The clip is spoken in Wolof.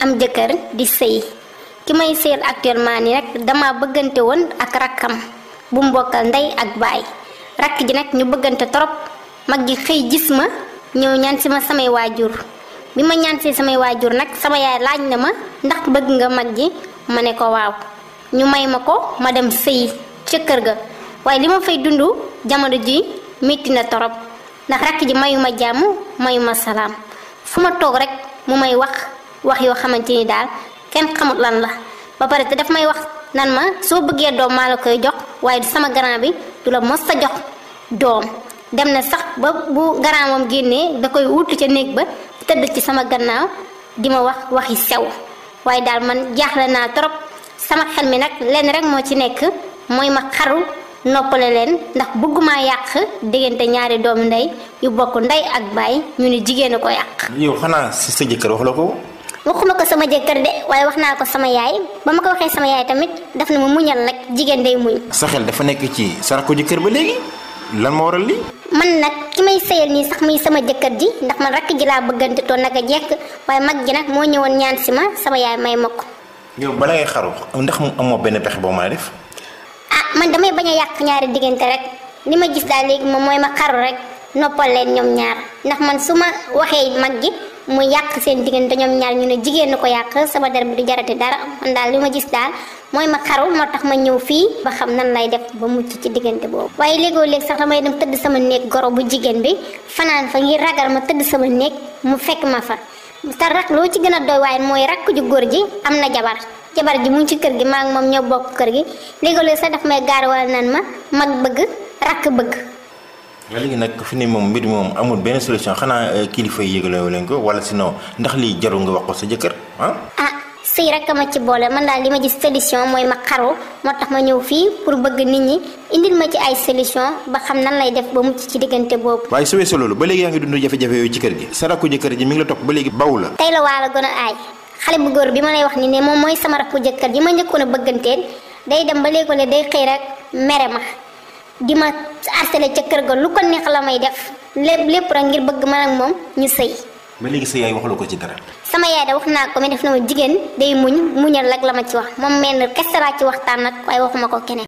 am jëkkër di sëy ki may sëyal actuellement ni nag dama bëggante woon ak rakkam bu mbokkal ndey ak baay rakk ji nag ñu bëggante trop mag ji xëy gis ma ñëw ñaan si ma samay waajur bi ma ñaan si samay waajur nag sama yaay laaj na ma ndax bëgg nga mag ji ma ne ko waaw ñu may ma ko ma dem sëy ca kër ga waaye li ma fay dund jamono ji metti na trop ndax rakk ji mayu ma jàmm mayu ma salaam fu ma toog rek mu may wax yoo xamante ni daal kenn xamut lan la ba pare te daf may wax nan ma soo bëggee doom maa la koy jox waaye sama grand bi du la mos sa jox doom dem na sax ba bu grand moom génnee da koy wutu ca néeg ba tëdd ci sama gannaaw di ma wax waxi sew waaye daal man jaaxle naa trop sama xel mi nag lenn rek moo ci nekk mooy ma xaru noppale leen ndax bëgguma yàq diggante ñaari doomu ndey yu bokk ndey ak baay ñu ne jigéen a ko yàq. yow xanaa si sa jëkkër wax la ko. waxuma ko sama jëkkër de waaye wax naa ko sama yaay ba ma ko waxee sama yaay tamit daf na ma muñal rek jigéen day muñ. sa xel dafa nekk ci sa rakku jëkkër ba léegi lan moo waral lii. man nag ki may sëyal nii sax muy sama jëkkër ji ndax man rakk ji laa bëggante toon naka jekk waaye mag ji nag moo ñëwoon ñaan si ma sama yaay may ma ko. yow bala ngay xaru ndax mu amoo benn pexe boo mën a def. man damay bañ a yàq ñaari diggante rek li ma gis daal léegi moom mooy ma xaru rek noppal leen ñoom ñaar ndax man su ma waxee mag gi mu yàq seen diggante ñoom ñaar ñu ne jigéen na ko yàq sama der bi du jarate dara man daal li ma gis daal mooy ma xaru moo tax ma ñëw fii ba xam nan lay def ba mucc ci diggante boobu. waaye léegoo léegi sax damay dem tëdd sama néeg goro bu jigéen bi fanaan fa ngir ragal ma tëdd sama néeg mu fekk ma fa te rak loo ci gën a doy waaye mooy rakk ju góor ji am na jabar ji mu ngi ci kër gi maa ngi moom ñoo bokk kër gi léegi sax daf may gaar wala nan ma mag bëgg rakk bëgg. waaye léegi nag fi ne moom mbir moom amul benn solution xanaa kilifa yi yëgaloo leen ko wala sinon ndax lii jarul nga wax ko sa jëkkër sëy rek ma ci boole man daal li ma gis solution mooy ma xaru moo tax ma ñëw fii pour bëgg nit ñi indil ma ci ay solution ba xam nan lay def ba mucc ci diggante boobu. waaye su weesoo loolu ba léegi yaa ngi dund jafe-jafe yooyu ci kër gi sa rakku jëkkër ji mi ngi la topp ba léegi bawu la. tey la waa la gën a aay xale bu góor bi ma lay wax ni ne moom mooy sama rakku jëkkër ji ma njëkkoon a bëgganteen day dem ba léegi day xëy rek mere ma di ma harcelé ca kër ga lu ko neex la may def lépp rek ngir bëgg man ak moom ñu sëy. ba léegi sa yaay waxu la ko ci dara. sama yaay da wax naa ko mais def na ma jigéen day muñal rek la ma ci wax moom mel na kese laa ci waxtaan nag waaye waxuma ko keneen.